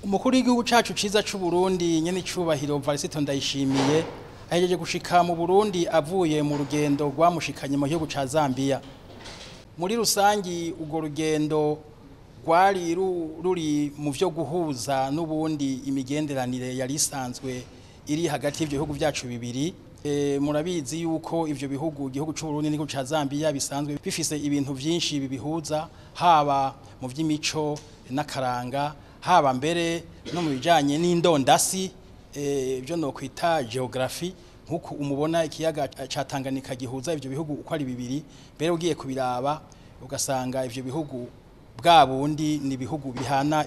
Umukuru w'igihugu cacu ciza c'u Burundi nyene icubahiro Varisito Ndayishimiye ahejeje gushika mu Burundi avuye mu rugendo rwamushikanye mu gihugu ca Zambia. Muri rusangi urwo rugendo rwari ruri mu vyo guhuza n'ubundi imigenderanire yari isanzwe iri hagati y'ivyo bihugu vyacu bibiri. Murabizi yuko ivyo bihugu, igihugu c'u Burundi n'igihugu ca Zambia, bisanzwe bifise ibintu vyinshi bibihuza, haba mu vy'imico n'akaranga, haba mbere no mu bijanye n'indondasi, ibyo no kwita geography, nkuko umubona ikiyaga ca Tanganyika gihuza ivyo bihugu uko ari bibiri. Mbere ugiye kubiraba ugasanga ivyo bihugu bwa bundi ni bihugu bihana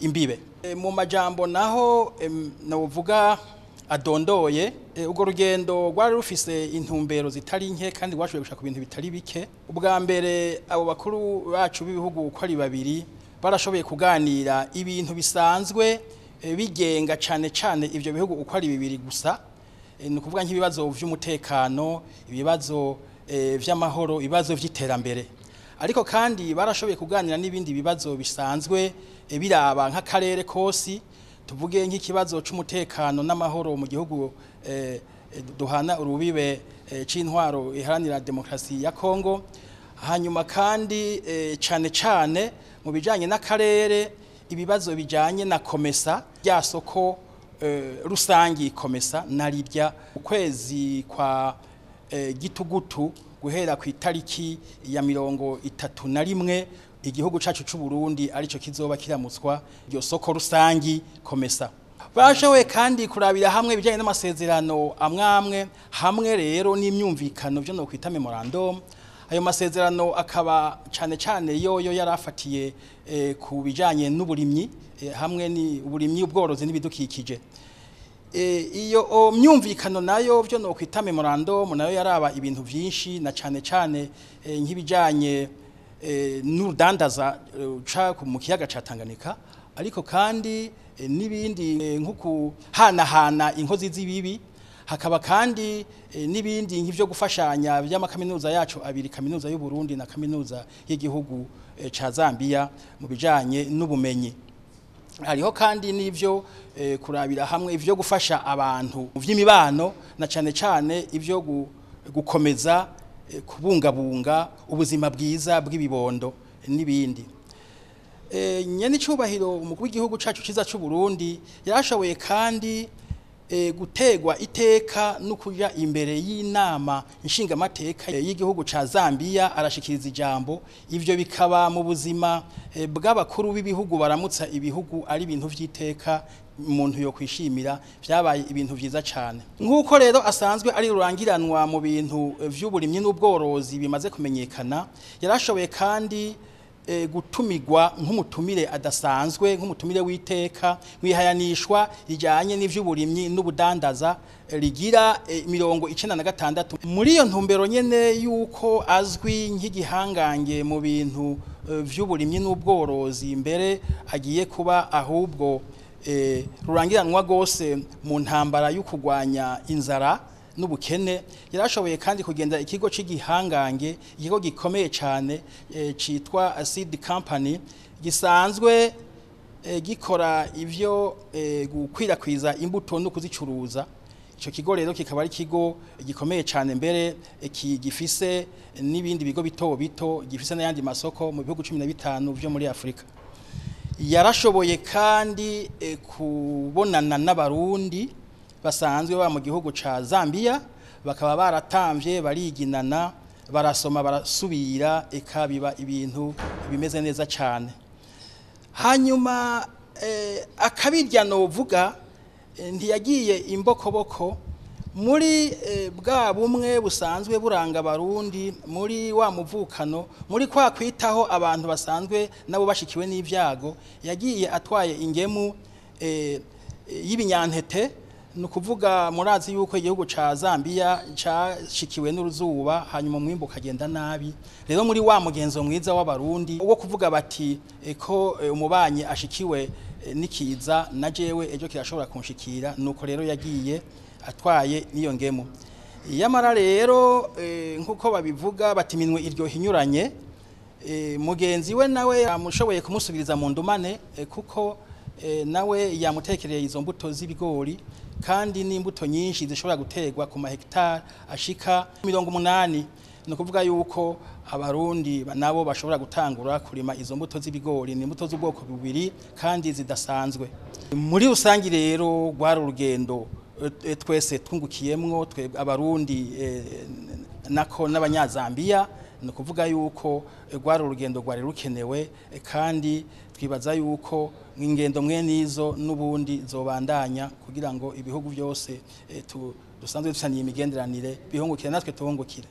imbibe. Mu majambo naho novuga adondoye, urwo rugendo rwari rufise intumbero zitari nke kandi rwashoboye gushaka ibintu bitari bike. Ubwa mbere, abo bakuru bacu b'ibihugu uko ari babiri barashoboye kuganira ibintu bisanzwe bigenga cane cane ivyo bihugu uko ari bibiri gusa, ni ukuvuga nk'ibibazo vy'umutekano, ibibazo vy'amahoro, ibibazo vy'iterambere. Ariko kandi barashoboye kuganira n'ibindi bibazo bisanzwe biraba nk'akarere kosi, tuvuge nk'ikibazo c'umutekano n'amahoro mu gihugu duhana urubibe c'intwaro iharanira demokrasi ya Kongo. Hanyuma kandi cane cane mu bijanye n'akarere, ibibazo bijanye na COMESA, rya soko rusangi COMESA, na rirya ukwezi kwa gitugutu guhera ku itariki ya 31 igihugu cacu c'u Burundi arico kizoba kiramutswa iryo soko rusangi COMESA. Bashoboye kandi kurabira hamwe ibijanye n'amasezerano amwamwe hamwe rero n'imyumvikano, byo no kwita memorandum. Ayo masezerano akaba cane cane yoyo yarafatiye ku bijanye n'uburimyi, hamwe ni uburimyi, ubworozi n'ibidukikije. Iyo myumvikano nayo, byo no kwita memorandum, nayo yaraba ibintu vyinshi, na cane cane nk'ibijanye n'urudandaza uca mu kiyaga ca Tanganyika, ariko kandi n'ibindi nko kuhanahana inkozi z'ibibi. Hakaba kandi n'ibindi nk'ivyo gufashanya by'amakaminuza yacu abiri, kaminuza y'u Burundi na kaminuza y'igihugu ca Zambia, mu bijanye n'ubumenyi. Hariho kandi n'ivyo kurabira hamwe ivyo gufasha abantu mu vy'imibano, na cane cane ivyo gukomeza kubungabunga ubuzima bwiza bw'ibibondo n'ibindi. Nyene icubahiro umukuru w'igihugu cacu ciza c'u Burundi yarashoboye kandi gutegwa iteka no kuja imbere y'inama nshingamateka y'igihugu ca Zambia, arashikiriza ijambo. Ivyo bikaba mu buzima bw'abakuru b'ibihugu baramutsa ibihugu ari ibintu vy'iteka umuntu yo kwishimira, vyabaye ibintu vyiza cane. Nk'uko rero asanzwe ari rurangiranwa mu bintu vy'uburimyi n'ubworozi bimaze kumenyekana, yarashoboye kandi gutumigwa nk'umutumire adasanzwe, nk'umutumire w'iteka mwihayanishwa rijanye n'ivy'uburimyi n'ubudandaza rigira 96. Muri iyo ntumbero nyene yuko azwi nk'igihangange mu bintu vy'uburimyi n'ubworozi, mbere agiye kuba ahubwo rurangiranwa gose mu ntambara yo kurwanya inzara n'ubukene, yarashoboye kandi kugenda ikigo c'igihangange, ikigo gikomeye cyane citwa Seed Company, gisanzwe gikora ivyo gukwirakwiza imbuto no kuzicuruza. Ico kigo rero kikaba ari ikigo gikomeye cyane, mbere gifise n'ibindi bigo bito bito, gifise n'ayandi masoko mu bihugu 15 vyo muri Afrika. Yarashoboye kandi kubonana n'Abarundi basanzwe baba mu gihugu ca Zambia, bakaba baratamvye, bariginana, barasoma, barasubira, eka biba ibintu bimeze neza cyane. Hanyuma akabirya novuga, ntiyagiye imbokoboko. Muri bwa bumwe busanzwe buranga Abarundi, muri wa muvukano, muri kwa kwitaho abantu basanzwe nabo bashikiwe n'ivyago, yagiye atwaye ingemu y'ibinyantete. Ni ukuvuga murazi yuko igihugu ca Zambia cashikiwe n'uruzuba, hanyuma umwimbu ukagenda nabi. Rero muri wa mugenzo mwiza w'Abarundi wo kuvuga bati ko umubanyi ashikiwe n'ikiza, na jewe ejo kirashobora kunshikira, nuko rero yagiye atwaye n'iyo ngemu. Yamara rero nkuko babivuga bati iminwe iryoha inyuranye, mugenzi we nawe amushoboye kumusubiriza mu ndumane, kuko Nawe yamutekereye izo mbuto z'ibigori kandi n'imbuto nyinshi zishobora guterwa ku mahegitari ashika 80. Ni ukuvuga yuko Abarundi nabo bashobora gutangura kurima izo mbuto z'ibigori. Ni imbuto z'ubwoko bubiri kandi zidasanzwe. Muri rusangi rero rwari urugendo twese twungukiyemwo, twe Abarundi nako n'Abanyazambiya. Ni ukuvuga yuko rwari urugendo rwari rukenewe, kandi twibaza yuko ingendo mwe nizo n'ubundi zobandanya kugira ngo ibihugu byose dusanzwe dufitaniye imigenderanire bihungukire, natwe tuhungukire.